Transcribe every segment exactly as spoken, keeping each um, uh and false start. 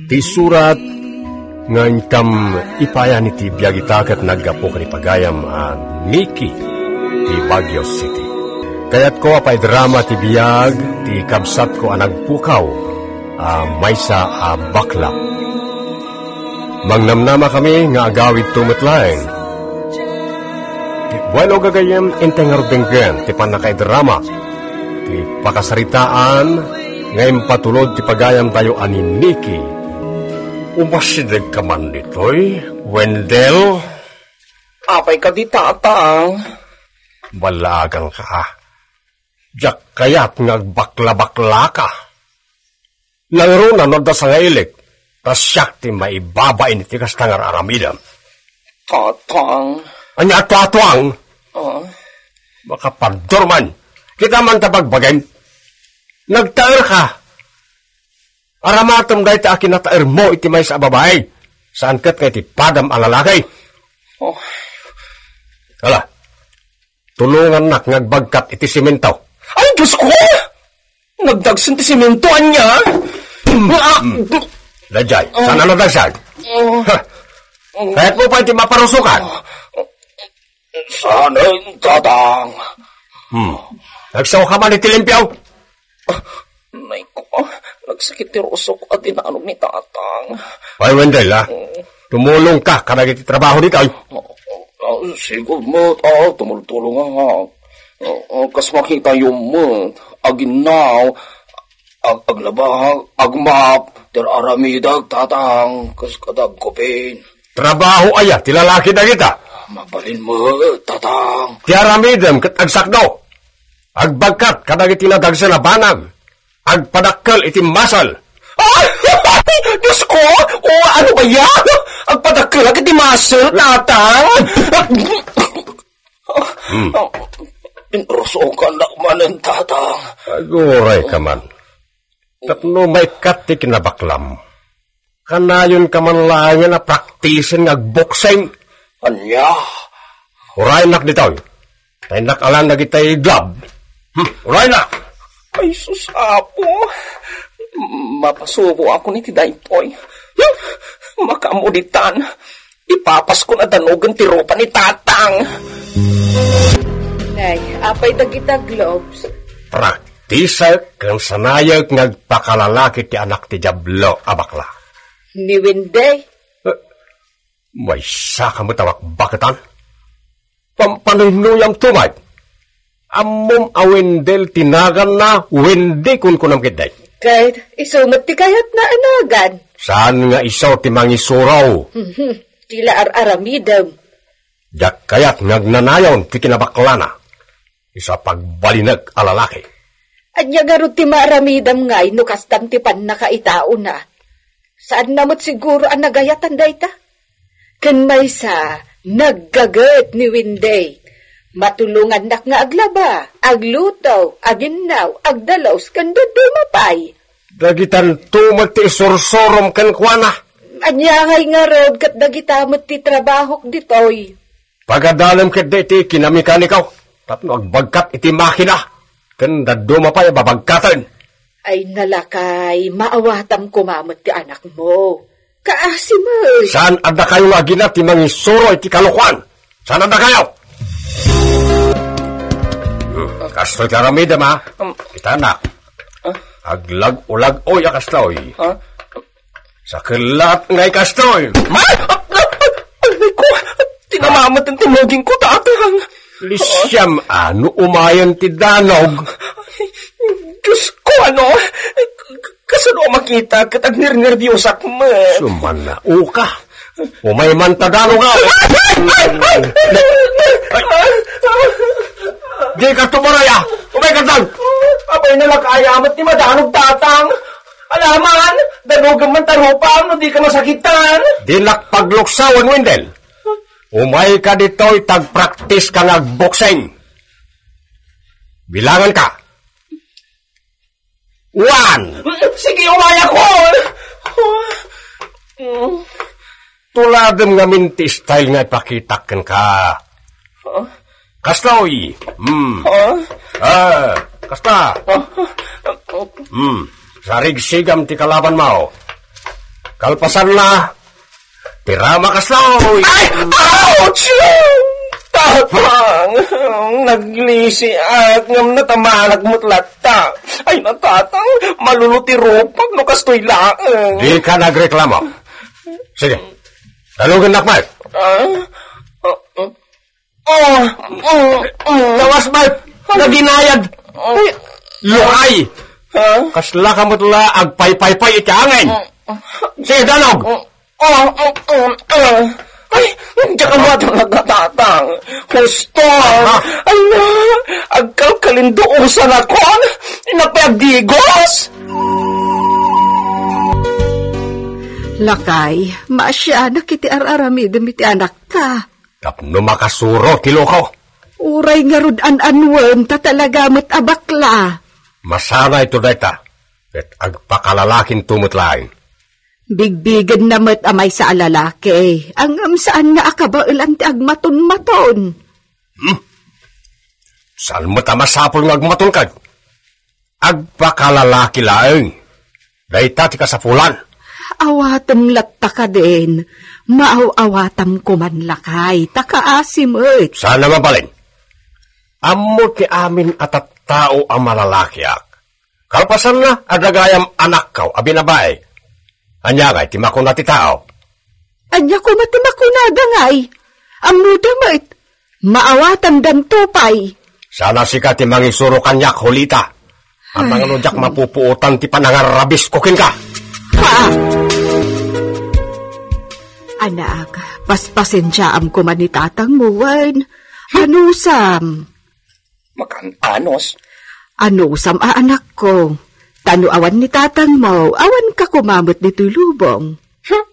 Ti surat nga inkam ipayan iti biag ita ket naggapu ken ipagayam a Nikki ti Baguio City. Kayatko a paidrama ti biag ti kabsatko a nagpukaw a maysa a bakla. Mangnamnama kami nga agawidto met laeng. Bueno, gagayyem, intay ngarud denggen ti pannakaidrama ti pakasaritaan nga impatulod ti pagayamtayo a ni Nikki. Umasidegka man ditoy, Wendell? Apay kadi, Tatang? Ballaaganka. Diak kayat nga agbakla-baklaka. Nangruna no adda sangailik, ta siak ti maibabain iti kasta nga ar-aramidem. Tatang. Ania, Tatang? Ah. Makapaddor man. Kita man ta bagbagim. Nagtaerka. Aramatem dayta a kinataermo iti maysa a babai. Saan ket nga iti padam a lalaki. Oh. Ala, tulongannak nga agbagkat iti simento. Ay, Diyos ko! Nagdagsen ti simento, ania? Ah! Daydiay, Oh. Saan a nadagsen? Oh. Ha? Oh. Kayatmo pay ti maparusokan? Saan, Tatang? Hmm. Nagsaoka man iti limpio? Nay ko, nagsakit ti rusok a dinanog ni Tatang. Ay, Wendell, ah. Oo. Tumulongka kadagiti trabaho ditoy. Ah, ah, sigud met, ah, tumultulongak. Ah, ah, kas makitayo met, aginnaw, ag-, aglaba, agmap, ti ar-aramidek, Tatang, kas kadagkupin. Trabaho aya ti lalaki dagita? Mabalin met, Tatang. Ti aramidem ket agsakdo. Agbagkat kadagiti nadagsen a banag. Agpadakkel iti masal. Ay! Diyos ko! O, ano ba yan? Agpadakkelak iti masal, Tatang? Hmm. Inrusokan na manen, Tatang. Aguray ka man. Tapno maikkat ti kinabaklam. Kanayonka man laengen a praktisen nga agboksing. Ania? Uraynak ditoy. Taynnak alan dagitay glove. Hmm, uraynak. Ay, sus, Apo. Mapasubo ako niti daytoy. Hmm, makamuditan. Ipapas ko na danogen ti rupa ni Tatang. Nay, apay dagita gloves? Prak-, Ti sa ken sanayek nga agpakalalaki ti anak ti Diablo a bakla. Ni Wendy? Eh, maysa ka met a bakbaketan? Pampanuynuyam tumayt. Ammom a Wendell ti naganna, Wendy kunkunam ketdi. Ket isu met ti kayatna a nagan. Saan nga isu ti mangisuro? Ti la ar-aramidem. Diak kayat nga agnanayon ti kinabaklana. Isu a pagbalinek a lalaki. Ania ngarud ti maaramidam ngay no kastam ti pannakaitaona? Saanna met siguro a nagayatan dayta? Ken maysa, naggaget ni Wendy. Matulongannak nga aglaba, agluto, aginnaw, agdalus, ken dadduma pay. Dagitanto met ti isursurom kenkuana. Ania ngay ngarud ket dagita met ti trabahok ditoy? Pagadalem ketdi iti kinamekaniko tapno agbagkat iti makina ken dadduma pay a babagkaten. Ay, nalakay, maawatam koma met ti anakmo. Kaasi met. Saan a dakayo nga agina ti mangisuro iti kalokoan? Saan a dakayo? Hmm, kastoy ti aramidem, a? Um. Kita, anak. Ah? Aglag-ulag-oy a kastoy. Ah? Sakellat ngay kastoy. Ma! Ay, ay, ay, ko! Tinamamet ti muging ko, Tatang. Lisiam, ano umayen ti danog? Ay, Diyos ko, ano? Kasano a makita ket agnernerbiosak met? Sumanao ka. Umay man ta danog, a. Ay! Di ka tumaray, a. Umay ka dan. Apay, nalakaya met ti madanog, Tatang. Alaman, danogem man ta rupam no di ka masakitan. Dinak pagluksawen, Wendell. Umay ka ditoy ta agpraktis ka nga agboksing. Bilangan ka. One. Sige, umay ako. Tuladem ngamin ti style nga ipakitak kenka. Huh? Kastoy. Hmm. Huh? Ah, kasta. Huh? Hmm. Sarigsigam ti kalabanmo. Kalpasanna, ti rama kastoy. Ay! Ouch! Tatang! Naglisiak ngem natamalag met latta. Ay, natatang, maluluti rupak no kastoy laeng. Dika nagreklamo. Sige, dalugennak met. Ah? Ah, ah. Oh, oh, oh. Lawas met! Naginayad! Ay, luay! Ha? Kasla ka met la agpaypaypay iti angin! Sige, dalog! Oh, oh, oh, oh. Ay, diak kamo ata nagtatang. Husto! Ala, agkalkalinduosan ako! Napay agdigos! Lakay, maasianak iti ar-aramidem iti anakta. Tapno makasuro ti loko. Uray ngarud an-anuen ta talaga met a bakla. Masanayto dayta, ket agpakalalakinto met laeng. Bigbigenna met a maysa a lalaki, ngem saan nga akabaelan ti agmaton-maton. Hmm? Saan met a masapul nga agmaton kad? Agpakalalaki laeng. Dayta ti kasapulan. Awatem latta kadin. Maaw-awatam koman lakay, ta kaasi met. Saan a mabalin. Ammo ti amin a tattao a malalakiak. Kalpasanna, adda gayam anakko a binabai. Ania ngay ti makuna ti tao? Ania koma ti makunada ngay? Ammoda met, maawatandanto pay. Saan a sika ti mangisuro kaniak, Julita. Amangan no diak mapupuotan ti panangarabisko kenka. Ha? Anak, paspasensiaam koma ni tatangmo wen. Anusam? Makan-anos? Anusam a anakko. Ta no awan ni tatangmo, awanka koma met ditoy lubong. Hmm.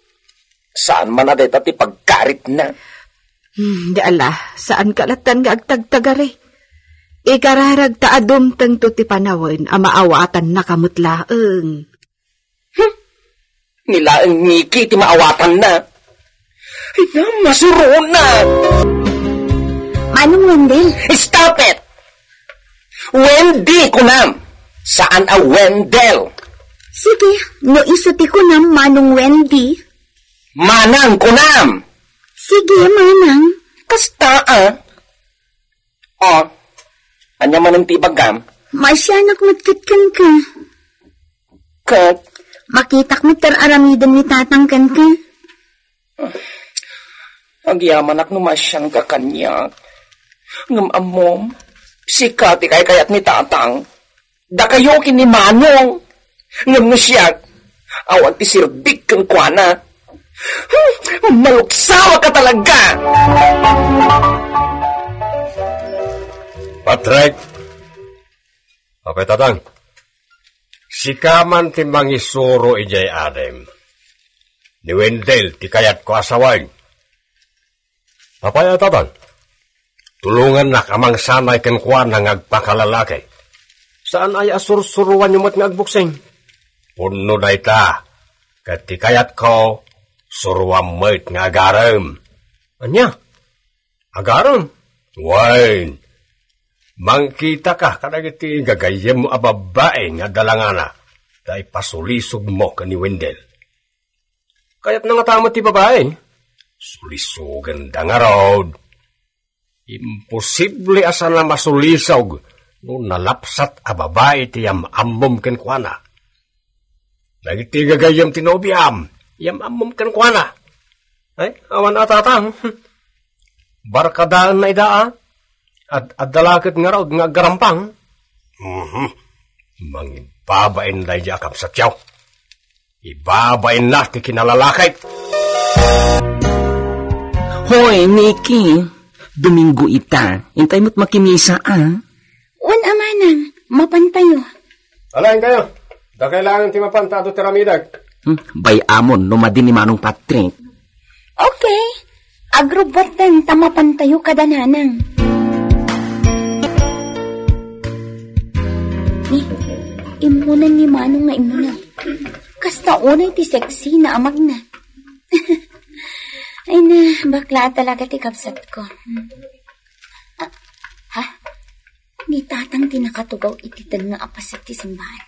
Saan man a dayta ti pagkaritna? Hmm, di ala, saanka lattan nga agtagtagari. Ikararagta a dumtengto ti panawen a maawatannaka met laeng. Hmm. Ni laeng Niki ti maawatanna. Ay, masuronak! Manong Wendel. Stop it! Wendy kunam! Saan a Wendel! Sige, no isu ti kunam, Manong Wendy. Manang kunam! Sige, Manang. Kasta, ah. Oh, ania manen ti ibagam? Maasianak met ket kenka. Ket? Makitak met ti ar-aramiden ni tatang kenka. Agyamanak no maasianka kaniak. Ngem ammom, sika ti kaykayat ni tatang. Dakayo ken ni Manong. Ngem no siak, awan ti serbik kenkuana. Hmm, maluksawka talaga! Patrick! Apay, Tatang, sika man ti mangisuro idiay adim. Ni Wendel ti kayatko a sawen. Apay a, Tatang, tulongannak a mangsanay kenkuana nga agpakalalaki. Saan aya a sursuroanyo met nga agbuksing? Pudno dayta, ket ti kayatko, suroam met nga agarem. Ania? Agarem? Wen, mangkitaka kadagiti gagayyemmo a babbai nga dalangana, ta ipasulisogmo ken ni Wendel. Kayatna ngata met ti babai? Sulisogenda ngarud. Imposible a saan a masulisog no nalapsat a babai ti yam-ammom kenkuana. Dagiti gagayyem ti nobiam, yam-ammom kenkuana. Ay, awan a, Tatang. Barkadaenna ida, a. Ad-, adda la ket ngarud nga aggarampang. Mhm. Mangibabain daydi a kabsatyo. Ibabainna ti kinalalakit. Hoy, Niki, Domingo ita. Intay met makimisa, a. Wen a, Manang, mapantayo. Alaen kayo. Dakay laeng ti mapan ta adu ti aramidek. Hmm, bay-amon no madi ni Manong Patrick. Okay. Agrubbuatten ta mapantayo kada nanang. Ni, immunan ni Manong nga immuna. Kasta unay ti sexy na amagna. Ay na, bakla talaga ti kabsatko. Ah, ha? Ni Tatang ti nakatugaw iti tengnga a paset ti simbahan.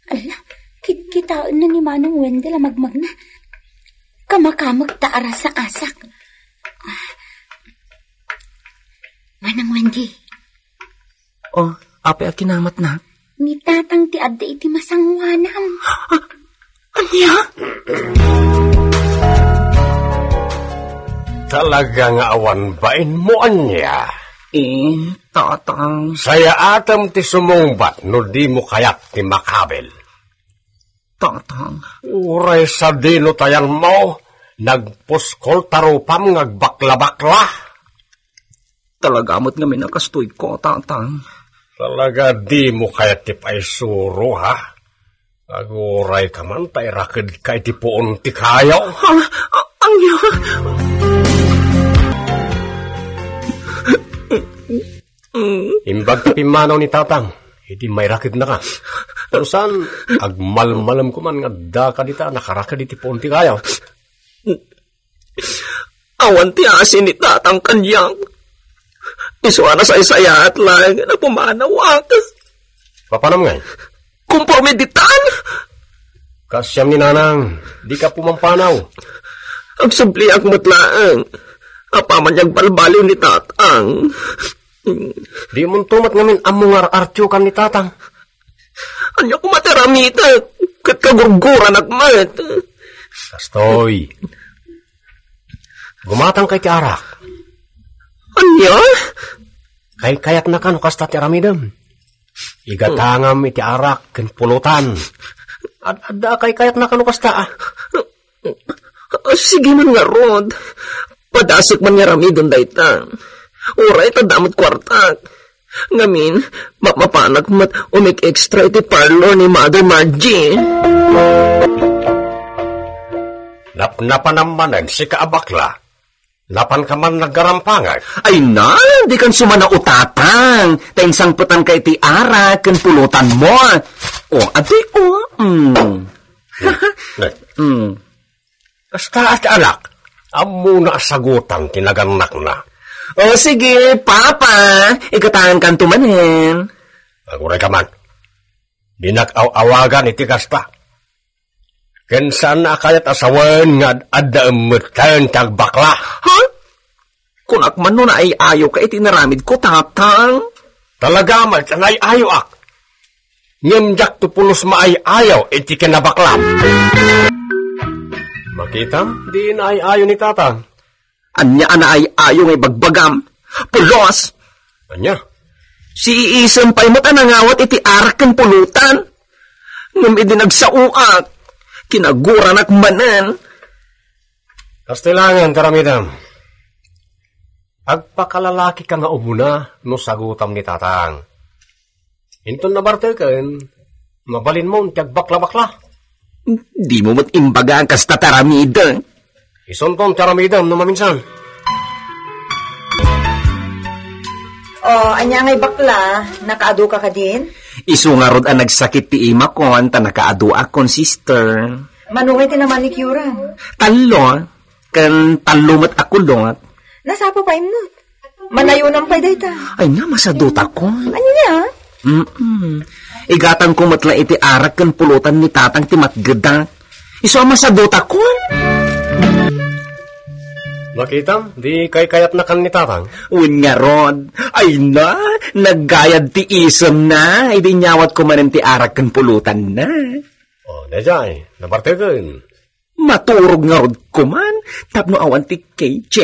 Ala, Kitkitaenna ni Manang Wendell a magmagna. Kamakamek ta arasa-asak. Manang Wendy. Oh, apay a kinamatna? Ni Tatang ti adda iti masangoanam. Ania? Talaga nga awan bainmo, ania? Eh, Tatang. Sayaatem ti sumungbat no dimo kayat ti makabil. Tatang. Uray sadino ta ayanmo, nagpuskol ta rupam nga agbaklabakla. Talaga met ngamin a kastoyko, Tatang. Talaga dimo kayat ti paisuro, ha? Aguray ka man ta irakedka iti puon ti kayo. Ha? A-, ania? Mm. Imbag ti pimmanaw ni Tatang idi mairakidnaka. Ngem saan, agmalmalemko man nga addaka dita nakaraked iti puon ti kayo. Awan ti asi ni Tatang kaniak. Isu a nasaysayaat laeng nga pumanawak. Papanam ngay? Konforme ditan. Kas siam ni Nanang, dika pumampanaw. Agsubliak met laeng. Apaman ti agbalbaliw ni Tatang. Dimonto met ngamin ammo nga ar-artiokan ni Tatang. Ania koma ti aramidek? Ket kagurguranak met. Kastoy. Gumatangka iti arak. Ania? Kaykayatnaka no kasta ti aramidem. Igatangam iti arak ken pulutan. Ad-, adda a kaykayatnaka no kasta, a. Ah, sige man ngarud. Padasek man nga aramiden dayta. Uray ta adda met kuartak. Ngamin, mapmapanak met umig-extra iti parlor ni Mother Margie. Napnapanam manen, sika a bakla. Napanka man nagarampangag? Ay na, dikan sumanao, Tatang. Ta insangpetanka iti arak ken pulutanmo. O, adi, o. Mm. Nay. Mm. Kasta a ti anak, ammona a sagutan ti nagannakna. O, sige, Papa. Igatangankanto manen. Aguray ka man. Dinak aw-awagan iti kasta. Ken saanna a kayat a sawen nga ad-, adda emmetten ti agbakla. Ha? Kunak man no naay-ayoka iti inaramidko, Tatang. Talaga met a naay-ayoak. Ngem diakto pulos maay-ayo iti kinabaklam. Makitam, di naay-ayo ni Tatang. Ania a naay-ayo nga ibagbagam? Pulos! Ania? Si Iisem pay met a nangawat iti arak ken pulutan. Ngem idi nagsaoak, kinaguranak manen. Kastoy laengen ti aramidem. Agpakalalakika nga umuna no sagutam ni Tatang. Inton nabarteken, mabalinmon ti agbaklabakla. Dimo met imbaga a kasta ti aramidem. Isunton ti aramidem no maminsan. O, ania ngay bakla? Nakaadu ka kadin? Isu ngarud a nagsakit ti imakon, ta nakaaduakon, sister. Mano ngay ti namanicure-am? Tallo. Ken tallo met a kulot. Nasapa pay met. Manayonam pay dayta. Ay na, masadutakon. Ania? Mm-mm. Igatangko met la iti arak ken pulutan ni Tatang ti matgedak. Isu a masadutakon. Makitam, di kaykayatnakan ni Tatang? Wen ngarud. Ay na, naggayad ti isemna. Idi inyawatko manen ti arak ken pulutanna. O, daydiay, nabarteken. Maturog ngarud koman tapno awan ti K J.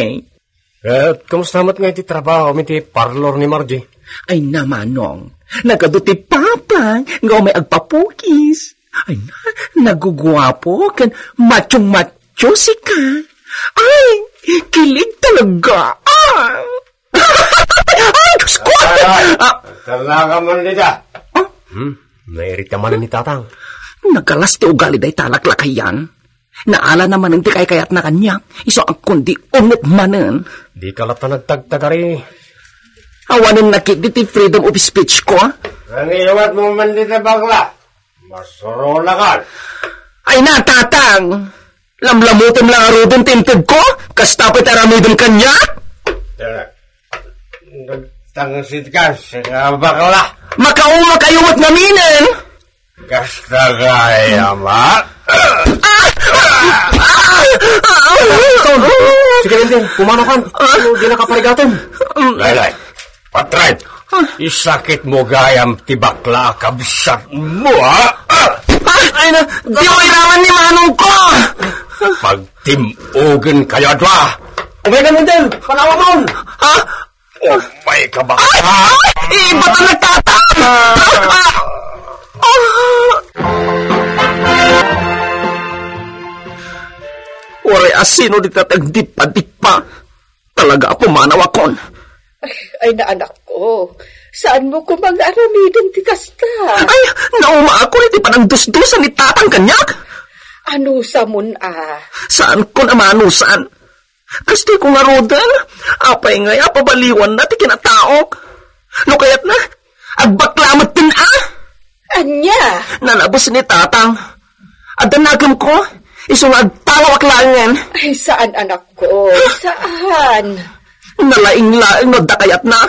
Ket kumusta met nga iti trabaho iti parlor ni Margie? Ay na, Manong, nagadu ti Papa nga umay agpapukis. Ay na, naguguapo ken machong-macho sika. Ay, kilig talaga. Ah! Ay, Diyos ko! Ay, ay. Ah. Talaga man dita. Ah? Hmm? Nairita man ni Tatang. Nagalas ti ugali dayta a laklakayan. Naala na manen ti kaykayatna kaniak. Isu a kundi unget manen. Dika latta nagtagtagari. Awanen na ketdi ti freedom of speech ko. Nangiwat mo man dita bakla. Masuronakan. Ay na, Tatang! Lamlamutem la ngaruden ti intedko? Kasta pay ti aramidem kaniak? Nagtangsit ka, sika bakla. Makauma kayo met ngaminen! Kasta gayam, ha? Ton, sige, Wendell, pumanaw kan. Dina ka parigaten. Laylay, patred, isakit mo gayam ti bakla a kabsat mo, ha? Ay na, di mo iraman ni manong ko! Pagtim-ogen kayo a dua. Umay ka, Wendell, panawa mo. Ha? Umay ka ba? Ay! Ay! Iba ta nagtatang! Uray a sino dita ti agdippa-dippa. Talaga a pumanawakon. Ay, ay, na anak ko. Saan mo koma nga aramiden ti kasta? Ay, nauma ako iti panangdusdusa ni tatang kaniak. Anusamon a? Saan ko na manusan? Kastoy ko ngaruden, apay ngay a pabaliwanna ti kinataok? No kayatna, agbakla metten a? Ania? Nalabes ni tatang. Adda nagem ko, isu nga agtalawak laengen. Ay, saan, anak ko? Saan? Nalaing-laeng no adda kayatna.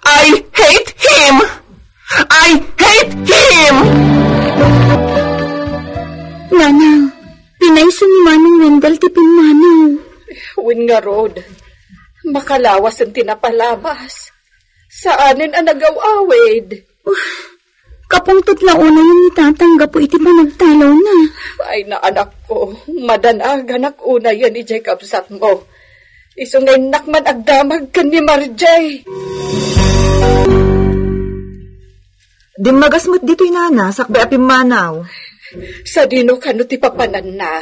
I hate him! I hate him! Nanang, pinayso ni Manong Wendell ti pimmanaw. Wen ngarud, makalawasen ti napalabas. Saanen a nagaw-awid. Kapungtot la unayen ni tatang gapu iti panagtalawna. Ay, na anak ko, madanaganak unayen idiay kabsatmo. Isu nga innak man agdamag ken ni Marjay. Dimmagas met ditoy nana, sakbay a pimmanaw. Sadino kano ti papananna?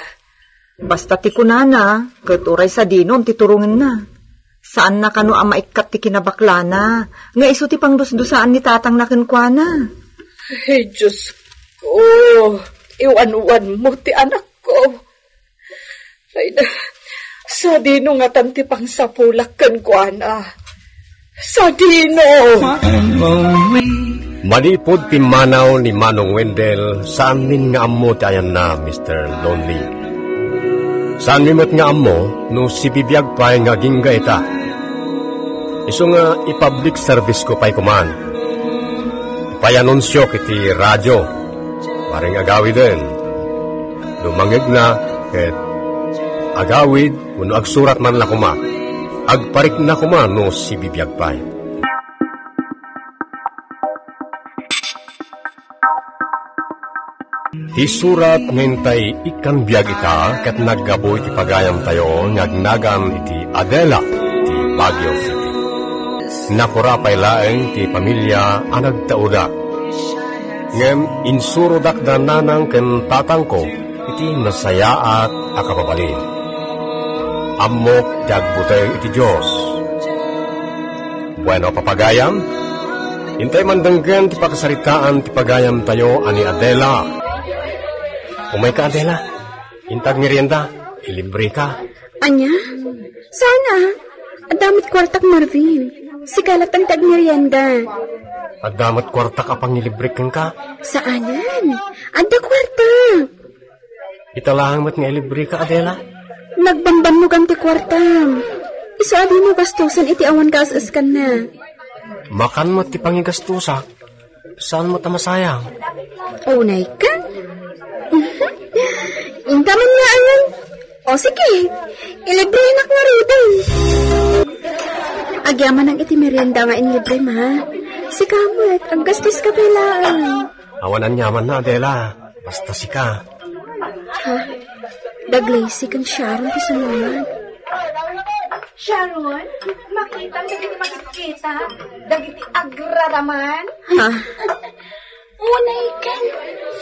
Basta ti kunana, ket uray sadino ti turongenna. Saanna kano a maikkat ti kinabaklana, nga isu ti pangdusdusaan ni tatangna kenkuana. Ay, Diyos ko, iwan-iwan mo ti anak ko. Ay, na, sadino ngatan ti pangsapulak kenkuana? Sadino? Manipud pimmanaw ni Manong Wendell, saanmin nga ammo ti ayanna, Mister Lonely. Saanmi met nga ammo no sibibiag pay nga agingga ita. Isu nga i-public service ko pay koman. Ipayanunsio iti radio, bareng agawiden. No mangngegna ket agawid wenno agsurat man la koma, agparikna koma no sibibiag pay. Ti surat nga intay ikkan biag ita ket naggapu iti pagayamtayo nga agnagan iti Adela ti Baguio City. Nakura pay laeng ti pamilia a nagtauda. Ngem insurodak da nanang ken tatangko iti nasayaat a kababalin. Ammok ti agbuteng iti Dios. Bueno, papagayam, intay man denggen ti pakasaritaan ti pagayamtayo a ni Adela. Umayka, Adela. Inta agmerienda, ilibreka. Ania? Saan a? Adda met kuartak, Marvin. Sika latta ti agmerienda. Adda met kuartak a pangilibrek kenka? Saanen. Adda kuartak. Ita laeng met nga ilibreka, Adela. Nagbambannogam ti kuartam. Isu a dimo gastosen iti awan kaas-eskanna. Makan met ti pangigastosak. Saan met a masayang? Unay ka? Inka man nga ayan. O sige, ilibrenak ngaruden. Agyamanak iti merienda nga inlibrem, ha? Sika met, aggastos ka pay laeng. Awan aniamanna, Adela. Basta sika. Ha? Da Glacy ken Sharon ti sumungad. Sharon, makitam dagiti makikita, dagiti agraraman. Ha? Unay ken,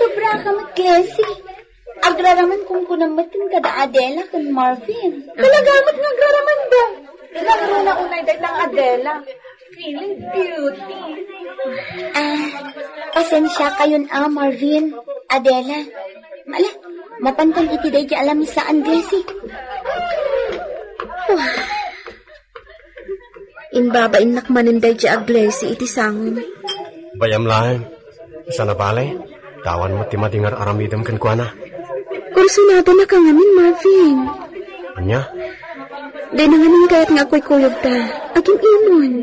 sobra ka met, Glacy. Agraraman kunkunam met ken kada Adela ken Marvin. Talaga met nga agraramanda. Nagrunaunay dayta nga Adela. Feeling beauty. Ah, pasensia kayon a, Marvin, Adela. Mala, mapantan iti daydi a lamisaan, Gracie. Imbabainnak manen daydi a Gracie iti sangom. Bayam laeng. Sana bale, ta awan met ti madi nga ar-aramidem kenkuana. Kursunado na ka ngamin, Marvin. Ania? Dayna ngamin kayat nga agkuykuyog ta. Agim-imon.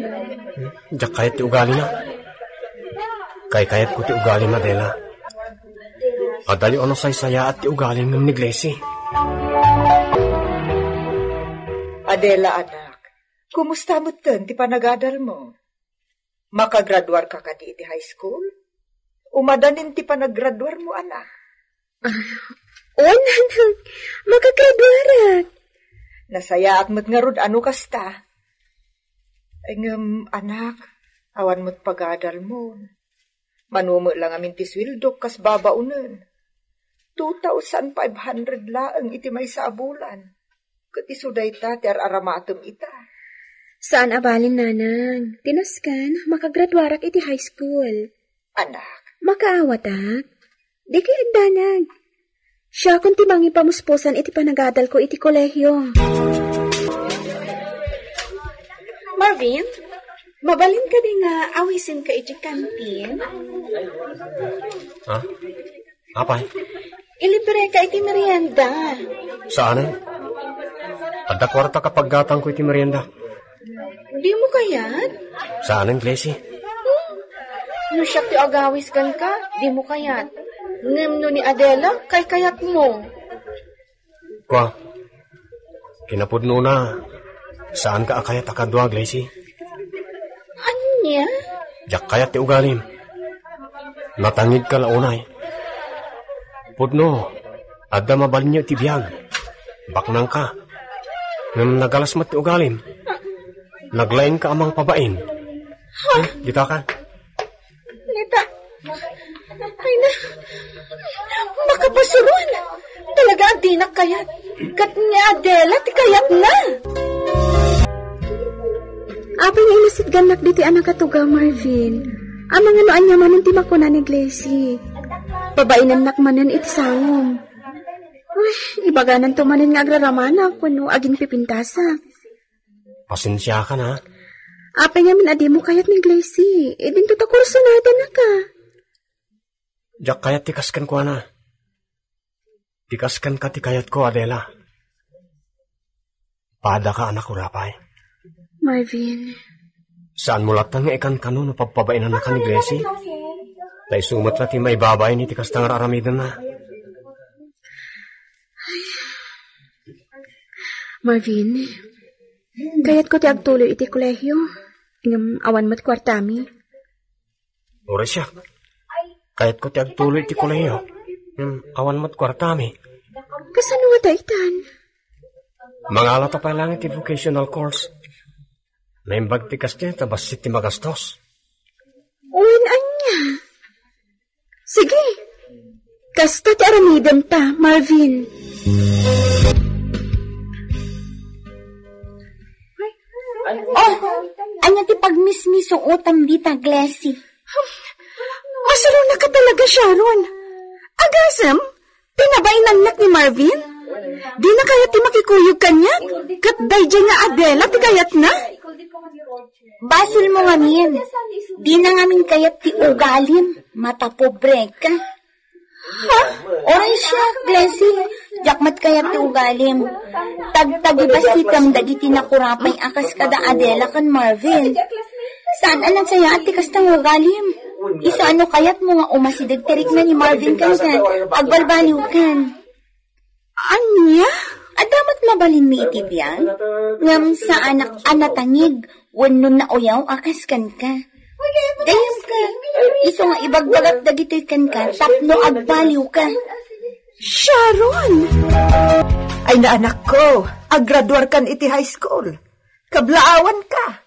Diak kayat ti ugalina. Kaykayatko ti ugalina, Dela. Adayo a nasaysayaat ti ugalim ngem ni Glecy. Adela, anak, kumusta metten ti panagadalmo? Makagraduar ka kadi iti high school? Umadanin ti panagraduar mo, anak? Ah, o, nanang, makagraduarak. Nasayaat met ngarud a no kasta. Ngem, anak, awan met pagadal mo. Mano met la ngamin ti sueldok kas babaonen. Two thousand five hundred laeng iti maysa a bulan. Ket isu dayta ti ar-aramatem ita. Saan a balin, nanang. Tinasken, makagraduarak iti high school. Anak. Makaawatak? Di kay agdanag. Siakon ti mangipamuspusan iti panagadalko iti kolehio. Marvin, mabalin kadi nga awisenka iti kantin? Ha? Apay? Ilibreka iti merienda. Saanen? Adda kuarta a paggatangko iti merienda. Dimo kayat? Saanen, Glecy? Hmm? No siak ti agawis kenka, dimo kayat. Ngem no ni Adela, kaykayatmo. Kua, kinapudnona, saanka a kayat a kadua, Glecy. Ania? Diak kayat ti ugalim. Natangigka la unay. Pudno, adda mabalinyo iti biag. Baknangka. Ngem nagalas met ti ugalim. Naglaingka a mangpabain. Ha? Eh, dita ka. Neta. Ay na. Makapasuron. Talaga a dinak kayat. Ket ni Adela ti kayatna. Apay nga inasitgannak ditoy a nakatugaw, Marvin? Amangan no ania manen ti makuna ni Glecy. Babainennak manen iti sangom. Uy, ibagananto manen nga agraramanak wenno agingpipintasak. Pasensiakan, ha? Apay ngamin a dimo kayat ni Glecy? Idinto ta kursunadannaka. Diak kayat ti kas kenkuana. Ti kas kenka ti kayatko, Adela. Padaka, anak, urapay. Marvin. Saanmo latta nga ikankano no pagpabainannaka ni Glecy? Ta isu met la ti maibabain iti kasta nga ar-aramidenna. Marvin, kayatko ti agtuloy iti kolehio. Ngem awan met kuartami. Uray siak. Kayatko ti agtuloy iti kolehio. Ngem awan met kuartami. Kasano nga daytan? Mangalata pay laeng iti vocational course. Naimbag ti kasta ta bassit ti magastos. Wen ania? Sige. Kasta ti aramidenta, Marvin. Oh, ania ti pagmismisuotam dita, Glecy? Masurona ka talaga, Sharon. Agasem, pinabainannak ni Marvin? Dina kayat ti makikuyog kaniak? Ket daydiay nga Adela ti kayatna? Basolmo ngamin. Dina ngamin kayat ti ugalim. Matapobre ka. Ha? Oray siak, Glecy. Diak met kayat ti ugalim. Tagtagibassitam dagiti nakurapay a kas kada Adela ken Marvin. Saan a nasayaat ti kasta nga ugalim. Isu a no kayatmo nga umasideg ti rikna ni Marvin kenka, agbalbaliwkan. Ania? Adda met mabalinmi iti biag, ngem saanak a natangig wenno nauyaw a kas kenka. Gayamka, isu nga ibagbagak dagitoy kenka tapno agbaliwka. Sharon! Ay na, anakko, aggraduarkan iti high school. Kablaawanka.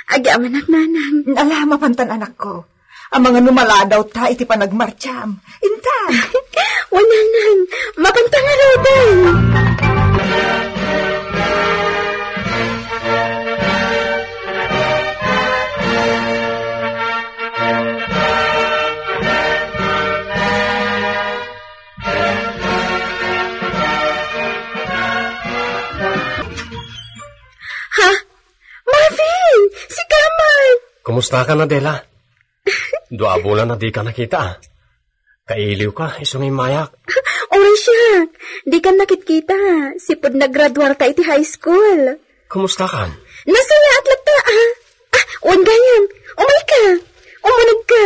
Agyamanak, nanang. Ala, mapantan, anakko. Amangan no maladawta iti panagmartiam. Intan. Wen, nanang, mapantan ngaruden. Ha? Marvin! Sika man! Kumusta ka, Adela? Dua a bulan a di ka nakita, ah. Kailiw ka, isu nga immayak. Oray siak, di ka nakitkita. Sipud naggraduar ka iti high school. Kumusta ka? Nasayaat latta, ah. Ah, wen gayam, umay ka. Umuneg ka.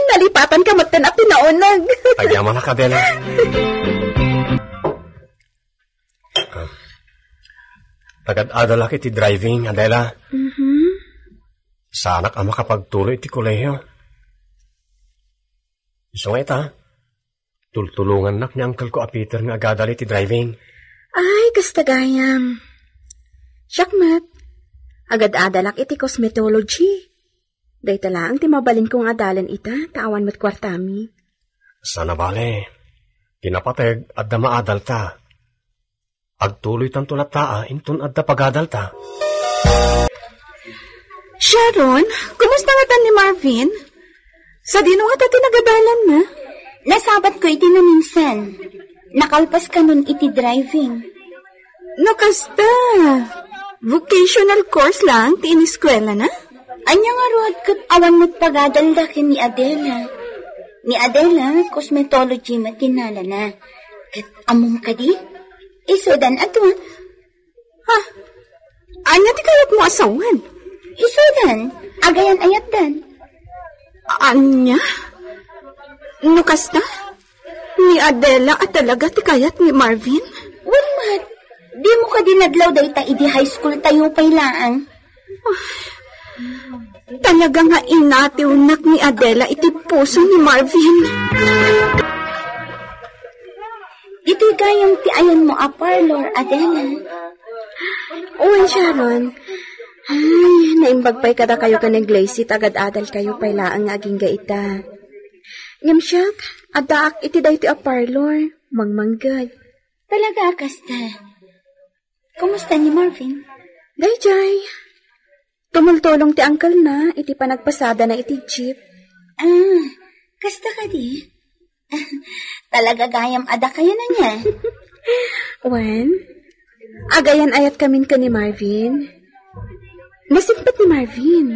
Nalipatan ka met a pinauneg. Agyamanak, Adela. Ah, tagad-adalak iti driving, Adela. Mhm. Saanak a makapagtuloy iti kolehiyo. Isu nga ita, tultulongannak ni uncle ko a Peter nga agadal iti driving. Ay, kasta gayam. Siak met, agad-adalak iti cosmetology. Dayta laeng ti mabalinko nga adalen ita, ta awan met kuartami. Sana bale, ti napateg, adda maadalta. Agtuloytanto latta a inton adda pagadalta. Sharon, kumusta ngata ni Marvin? Sadino ngata ti nagadalanna? Nasabatko iti naminsan. Nakalpas kanon iti driving. No kasta, vocational course lang ti iniskwelana? Ania ngarud ket awan met pagadalda ken ni Adela? Ni Adela, cosmetology met ti nalana. Ket ammom kadi? Isudan a dua. Ha? Ania ti kayatmo a sawen? Isudan, agayan-ayatdan. Ania? No kasta? Ni Adela a talaga ti kayat ni Marvin? Wen met, dimo kadi nadlaw dayta idi high school tayo pay laeng? Talaga nga inatiwnak ni Adela iti puso ni Marvin. Ditoy gayam ti ayanmo a parlor, Adela. Wen, Sharon. Ay, naimbag pay kadakayo ken ni Glacy, tagad-adal kayo pay laeng nga agingga ita. Ngem siak, addaak iti daytoy a parlor, mangmangged. Talaga a kasta? Kumusta ni Marvin? Dayjay. Tumultulong ti uncle-na iti panagpasadana iti jeep. Ah, kasta kadi? Talaga gayam a dakayo ania? Wen, agayan-ayat kamin ken ni Marvin. Nasimpet ni Marvin.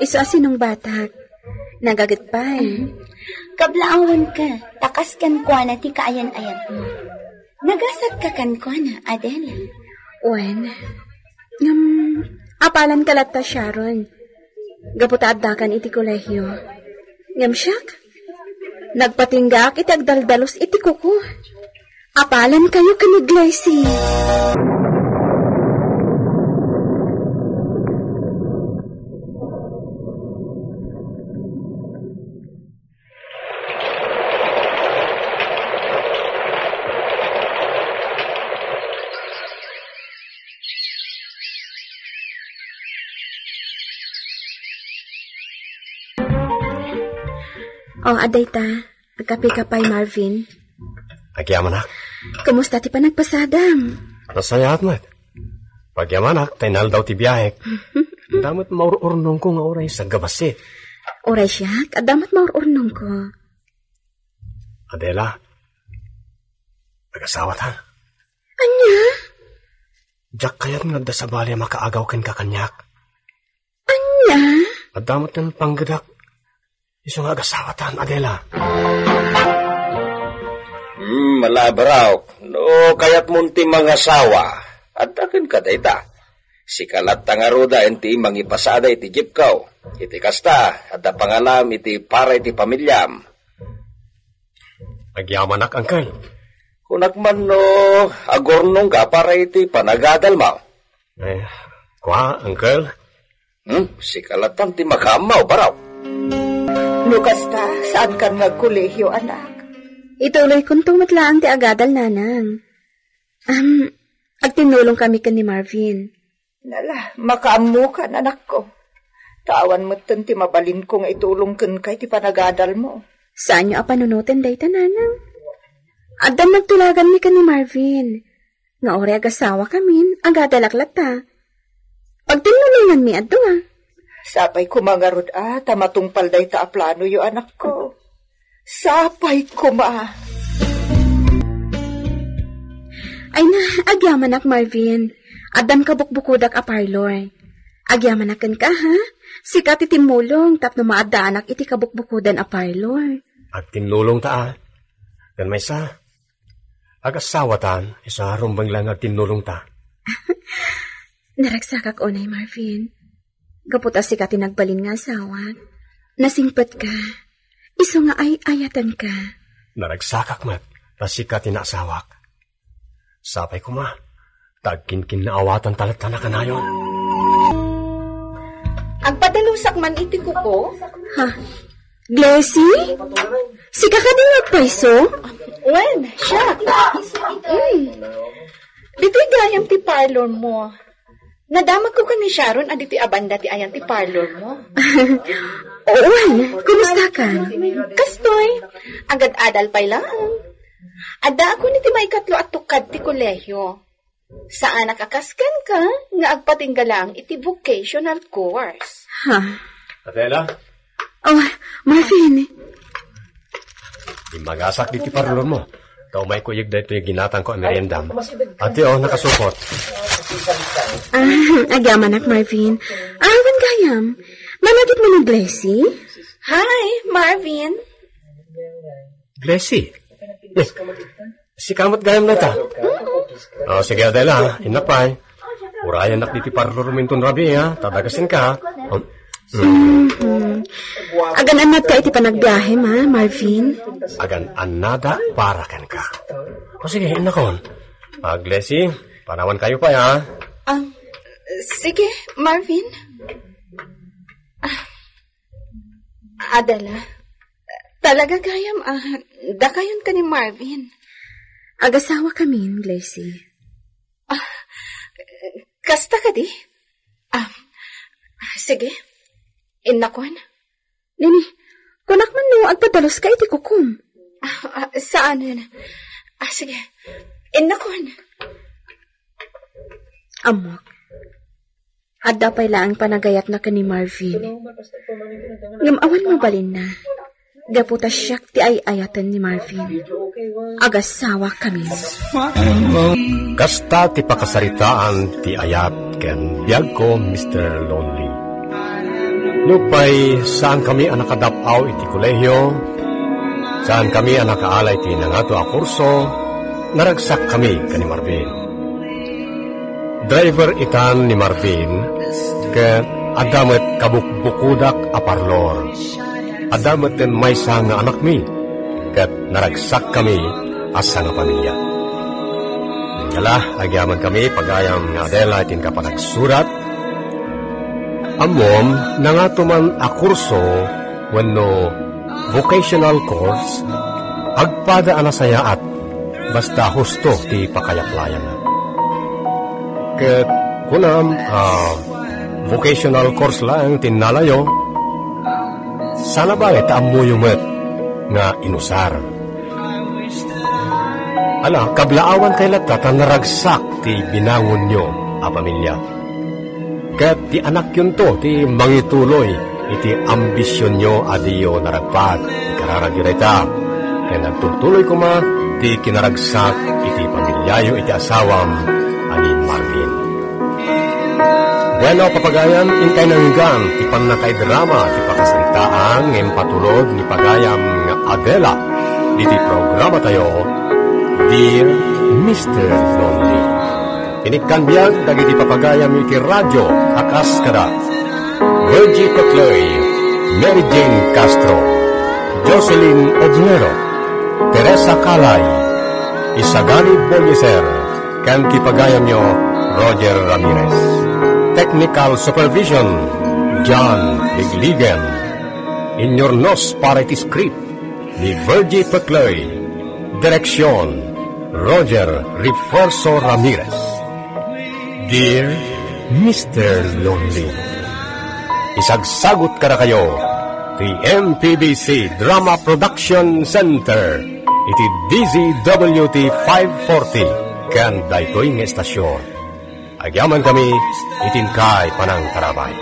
Isu a sinungbatak. Nagaget pay. Kablaawan ka, ta kas kenkuana ti kaayan-ayatmo. Nagasat ka kenkuana, Adela. Wen, ngem, apalan ka latta, Sharon. Gapu ta addakan iti kolehiyo. Ngem siak, nagpatinggaak iti agdaldalus iti kuko. Apalan kayo ken ni Glacy. O, adda ita. Agkape ka pay, Marvin. Agyamanak. Kumusta ti panagpasadam? Nasayaat met. Pagyamanak, ta inaldaw ti biahek. Adda met maur-urnongko nga uray saggabassit. Uray siak, adda met maur-urnongko. Adela, agasawata. Ania? Diak kayat nga adda sabali a makaagaw kenka kaniak. Ania? Adda met ti panggedak. Isu nga agasawatan, Adela. Hmm, ala, Baraw. No kayatmon ti mangasawa, adda kenka dayta. Sika latta ngaruden ti mangipasada iti jeepko. Iti kasta, adda pangalam iti para iti pamiliam. Agyamanak, Uncle. Kunak man no agurnongka para iti panagadalmo. Eh, kua, Uncle? Hmm, sika latta ti makaammo, Baraw. No kasta, saankan nga agkolehiyo, anak? Ituloykonto met laeng ti agadal, Nanang. Am, agtinnulong kami ken ni Marvin. Nala, makaammokan, anakko. Ta awan metten ti mabalinko nga itulong kenka iti panagadalmo. Saanyo a panunoten dayta, Nanang. Addan nagtulaganmi ken ni Marvin. Nga uray agasawakamin, agadalak latta. Pagtinnulonganmi a dua. Sapay koma ngarud a ta matungpal dayta a planoyo, anakko. Sapay koma. Ay na, agyamanak, Marvin. Addam kabukbukodak a parlor. Agyamanak kenka, ha? Sika ti timmulong tapno maaddaanak iti kabukbukodan a parlor. Agtinnulongta, a. Ken maysa, agasawatan, isu a rumbeng laeng nga agtinnulongta. Naragsakak unay, Marvin. Gapu ta sika ti nagbalin nga asawak. Nasingpetka. Isu nga ay-ayatenka. Naragsakak met, ta sika ti naasawak. Sapay koma, ta agkinkinnaawatan talaga na kanayon. Agpadalusak man iti kuko? Ha? Glessy? Sika kadi nga agpayso? Wen, siak. Mm. Ditoy gayam ti parlor mo. Nadamagko ken ni Sharon a ditoy a banda ti ayan ti parlor mo. Oo, wen. Kumusta ka? Kastoy, agad-adal pay laeng. Addaak iti maikatlo a tukad ti kolehio. Saanak a kas kenka nga agpatingga laeng iti vocational course. Ha? Adela? Oh, Marvin. Immagasak ditoy parlor mo. Ta umayko iyeg daytoy ginatangko a meriendam. Ati, oh, nakasukot. Ah, agyamanak, Marvin. Awan gayam. Managitmo ni Glessy? Hi, Marvin. Glessy? Eh, sika met gayam dayta? Oh, sige, Adela, ha? Innak pay. Urayannak ditoy parlor mo inton rabii, ha? Ta dagasenka, ha? Oh. Mhm. Agan-annadka iti panagbiahem, ha, Marvin? Agan-annada para kenka. O sige, innakon. Ah, Glessy, panawankayo pay, ha? Ah, sige, Marvin. Ah, Adela, talaga gayam, ah, dakayon ken ni Marvin. Agasawakamin, Glessy. Ah, kasta kadi? Ah, sige. Innakon. Nini, kunak man no agpadaluska iti kukom. Ah, ah, saanen. Ah, sige. Innakon. Ammok. Adda pay laeng panagayatna ken ni Marvin. Ngem awan mabalinna. Gapu ta siak ti ay-ayaten ni Marvin. Agasawakamin. Kasta ti pakasaritaan ti ayat ken biagko, Mister Lonely. Nupay saankami a nakadap-aw iti kolehio, saankami a nakaala iti nangato a kurso, naragsakkami ken ni Marvin. Driver itan ni Marvin, ket adda met kabukbukodak a parlor. Adda metten maysa nga anakmi, ket naragsakkami a sangapamilia. Ngala, agyamankami, pagayam nga Adela, iti inka panagsurat. Ammom, nangato man a kurso wenno vocational course, agpada a nasayaat, basta husto ti pakayaplayan. Ket kunam a vocational course laeng ti innalayo, sana baket ta ammoyo met nga inusar. Ala, kablaawankay latta ta naragsak ti binangonyo a pamilia. Ket ti anakyonto ti mangituloy iti ambisionyo a diyo naragpat. Ikararagyo dayta. Ken agtultuloy koma ti kinaragsak iti pamiliayo iti asawam a ni Marvin. Bueno, papagayam, intay nanggan ti pannakaidrama ti pakasaritaan nga impatulod ni pagayam nga Adela iti programa tayo, Dear Mister Lonely. Inikkan biag dagiti papagayam iti radio a kas kada Virgie Peclay, Mary Jane Castro, Jocelyn Obrero, Teresa Calay, Isagani Bolieser, ken ti pagayamyo, Roger Ramirez. Technical supervision, John Ligligen. Inyornos para iti script ni Virgie Peclay. Direksyon, Roger Refuerzo Ramirez. Dear Mister Lonely, isagsagut kadakayo ti M P B C Drama Production Center iti D Z W T five forty ken daytoy nga estasyon. Agyamankami iti inkay panangtarabay.